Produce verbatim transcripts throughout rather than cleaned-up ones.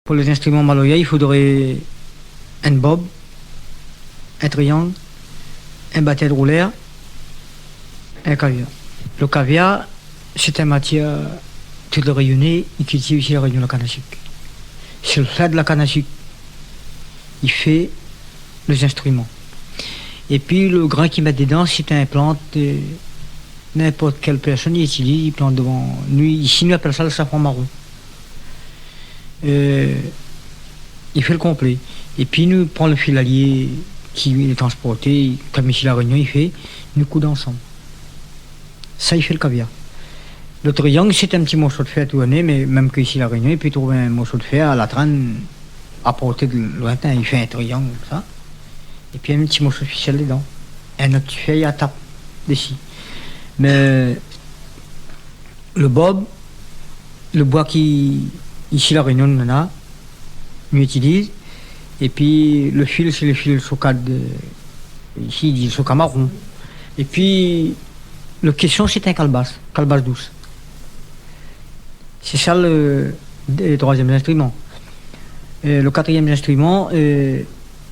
Pou lé zinstriman maloya, i fodré in bob, in triang, in batèr roulèr, in kavia. Lo kavia, sé in matièr tout lé Rényoné i kiltiv isi La Rényon, la kann a sik. Sé lo flèr de la kann a sik i fé lé zinstriman. Épi lo grin ki mèt dedan, sé in plant, euh, ninport kèl pèrsone i itiliz, i plant dovan. Nou, isi, nou apèl sa lo safran maron. Euh, i fé lo konplé. Épi nou pran lo filalié ki lé transporté, konm isi La Rényon i fé, nou koud ansanm. Sa i fé lo kavia. Lo triang, sé in ti morso de fèr tourné, mé mèm ke isi La Rényon, i pé trouv in morso de fèr a la trenn, a porté de lointin, i fé in triang konmsa. Épi in ti morso de fisèl dedan. In not ti fèy a tap dési. Mé lo bob, lo boi ki, isi La Rényon, nou néna, nou itiliz. Épi lo fil, sé lo fil soka de, isi i di soka maron. Épi lo késyon, sé in kalbas, kalbas dous. Sé sa lo, lo troizièm zinstriman. Euh, lo katrièm zinstriman, euh,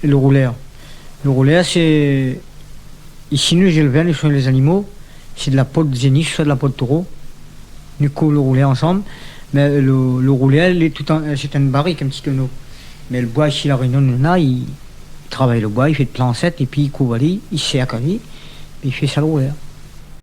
lo roulèr. Lo roulèr, sé, isi nou, zélvèr, nou soign lé zanimo, sé de la po de zénis, soi de la po de toro. Nou kouv lo roulèr ansanm, mé lo, lo roulèr, lé tout an, sé in barik, in ti tono. Mé lo boi, isi La Rényon, nou néna, i travay lo boi, i fé de plansèt, épi i kouv ali, i sèrk ali, épi i fé sa lo roulèr.